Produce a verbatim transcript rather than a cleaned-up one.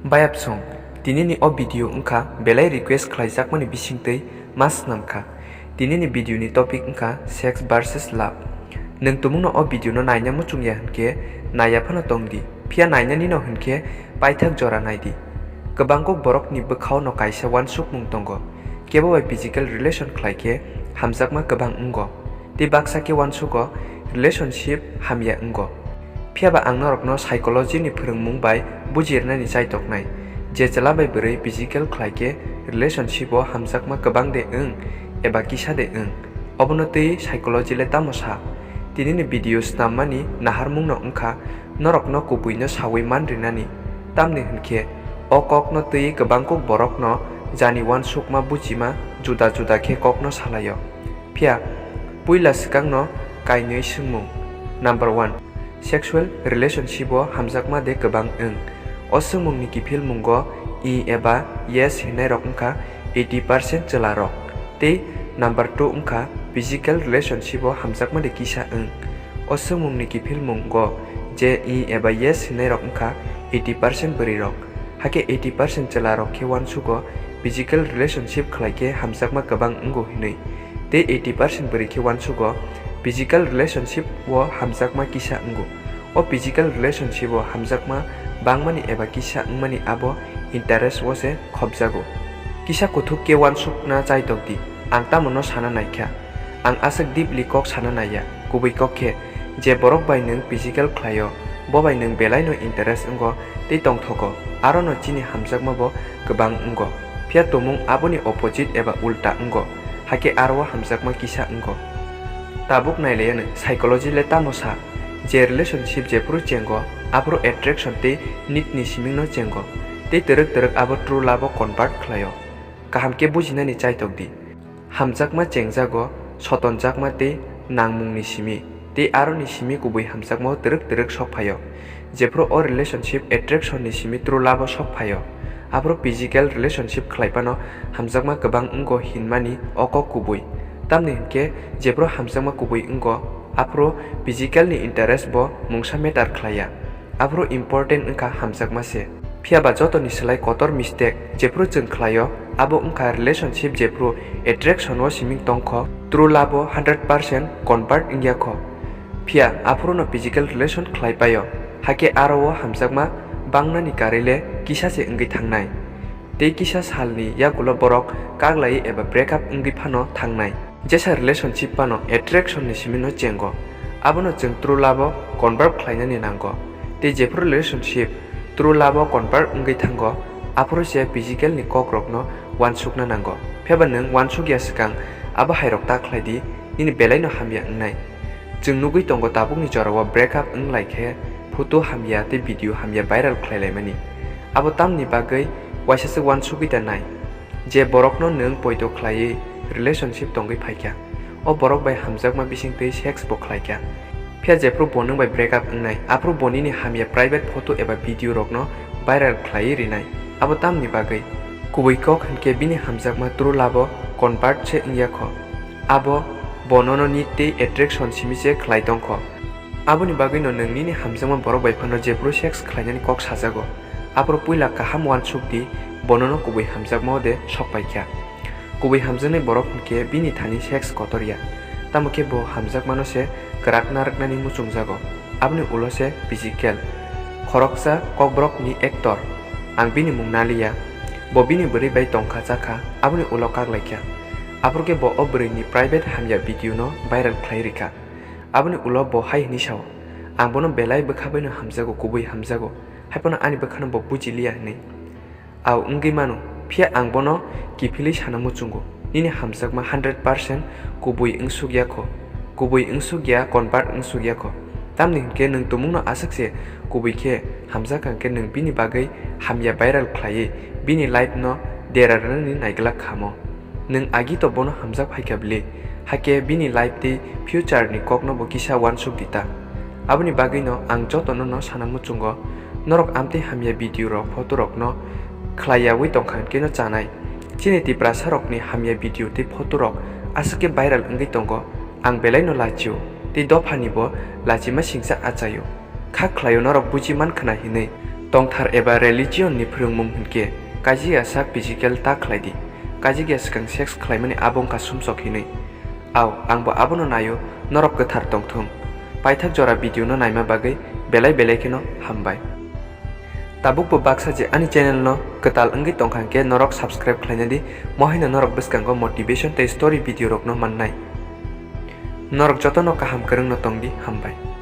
Bayapsong, tinini o video wngkha belai request khlaijakmani bisingtwi ma swnamkha. Tinini video ni topic wngkha sex versus love. Nwng tumungno o video no naina muchungya hwnkhe naiya phano tongdi, phiya nainani no hwnkhe paithak jora naidi. Kwbangkuk borokni bwkhao no kaisa uansukmung tongo, kebo bai physical relation khlaikhe hamjakma kwbang wngo. Tei baksa khe uansugo relationship hamya wngo. Phiyaba ang norokno psychology ni phwrwngmung bai bujirnani chaitoknai, je chwla bai bwrwi physical khlaikhe relationship o hamjakma kwbang de wng eba kisa de wng, obono twi psychology le tamo sa? Tinini video snammani naharmungno wngkha norokno kubuino sawi man rinani, tamni hwnkhe o kokno twi kwbangkuk borokno jani uansukma bujima juda juda khe kokno salaio. Phiya puila swkangno kainwi swngmung. Number one, sexual relationship o hamjakma de kwbang wng? O swngmungni kiphilmungo i eba yes hinnairok wngkha eighty percent chwlarok, tei number two wngkha physical relationship o hamjakma de kisa wng? O swngmungni kiphilmungo je i eba yes hinnairok wngkha eighty percent bwrwirok. Hakhe eighty percent chwlarok khe uansugo physical relationship khlaikhe hamjakma kwbang wngo hinwi, tei eighty percent bwrwi khe uansugo physical relationship o hamjakma kisa wngo. O physical relationship o hamjakma bangmani eba kisa wngmani abo interest o se khopjago. Kisa kuthuk khe uansukna chaitokdi, ang tamono sana naikha. Ang aswk deeply kok sana naiya, kubui kok khe, je borok bai nwng physical khlaio, bo bai nwng belaino interest wngo tei tongthogo, arono chini hamjakmabo kwbang wngo, phiya tumung aboni opposite eba ulta wngo, hakhe aro hamjakma kisa wngo. Tabuk nailaiyanw, psychology le tamo sa? Je relationship jephuru chengo, aphuru attraction tei need ni simingno chengo, tei twrwk twrwk abo true love o convert khlaio. Kaham khe bujinani chaitokdi. Hamjakma chengjago sotonjakma tei nangmungni simi, tei aroni simi kubui hamjakmao twrwk twrwk sok phaio. Jephru o relationship attraction ni simi true love o sok phaio, aphuru physical relationship khlai phano hamjakma kwbang wngo hinmani o kok kubui. Tamni hwnkhe jephru hamjakma kubui wngo, aphuru physical ni interest bo mungsa matter khlaiya. Aphuru important wngkha hamjakma se. Phiyaba jotoni slai kotor mistake jephru chwng khlaio, abo wngkha relationship jephru attraction o siming tongkho, true love o hundred percent convert wngya kho. Phiya aphuruno physical relation khlai paio, hakhe aro o hamjakma bangnani karwi le kisa se wngwi thangnai. Tei kisa salni yagulo borok kaglai eba break up wngwi phano thangnai. Jesa relationship phano attraction ni simi no chengo, abono chwng true love o convert khlainani nango. Tei jephru relationship true love o convert wngwi thango, aphuru se physical ni kok rok no uansukna nango. Phiyaba nwng uansukya swkang abo hai rok ta khlai di, nini belai no hamya wngnai. Chwng nugwi tongo tabukni jorao break up wng lai khe photo hamya tei video hamya viral khlai laimani. Abo tamni bagwi waisa se uansugwi ta nai, je borokno nwng poito khlaiwi relationship tongwi phaikha, o borok bai hamjakma bisingtwi sex bo khlaikha. Phiya jephru bo nwng bai break up wngnai, aphuru bo nini hamya private photo eba video rokno viral khlaiwi rinai. Abo tamni bagwi? Kubui kok hwnkhe bini hamjakma true love o convert se wngya kho. Abo bo nono need tei attraction simi se khlai tongkho. Aboni bagwino nwng nini hamjakma borok bai phano jephru sex khlainani kok sajago, aphuru puila kaham uansuk di, bo nono kubui hamjakmao de sok paikha. Kubui hamjaknai borok hwnkhe bini thani sex kotor ya, tamo khe bo hamjakmano se kwrak narwknani muchungjago, aboni ulo se physical. Khoroksa kokborokni actor, ang bini mung naliya, bo bini bwrwi bai tongkha chakha, aboni ulo kaklaikha. Aphuru khe bo o bwrwini private hamya video no viral khlai rikha. Aboni ulo bo hai hwnwi sao, "Ang bono belai bwkha baino hamjago, kubui hamjago, hai phano ani bwkhano bo buji liya," hwnwi. Au wngwi mano, phiya ang bono kiphilwi sana muchungo, nini hamjakma hundred percent kubui wngsuk ya kho, kubui wngsuk ya, convert wngsuk ya kho. Tamni hwnkhe nwng tumungno aswk se kubui khe hamjak hwnkhe nwng bini bagwi hamya viral khlaiwi bini life no dera rwnani naiglak khamo. Nwng agi to bono hamjak phaikha bwle, hakhe bini life tei future ni kokno bo kisa uansuk di ta. Aboni bagwino ang jotono no sana muchungo, norok amtwi hamya video rok, photo rok no khlai yaui tongkha hwnkhe no chanai. Chini Tiprasa rokni hamya video tei photo rok aswk khe viral wngwi tongo, ang belai no lachio tei dophani bo lachima singsa achaio. Kha khlaio norok buji man khna hinwi. Tongthar eba religion ni phrwngmung hwnkhe kaijikya sak physical ta khlai di, kaijikya swkang sex khlaimani abo wngkha sumsok hinwi. Au, angbo abono naio, norok kwthar tongthung. Paithak jora video no naima bagwi belai belai kheno hambai. Tabukbo baksa je ani channel no kwtal wngwi tongkha hwnkhe norok subscribe khlaina di, mohaino norok bwskango motivation tei story video rokno mannai. Norok jotono kaham kwrwngno tongdi, hambai.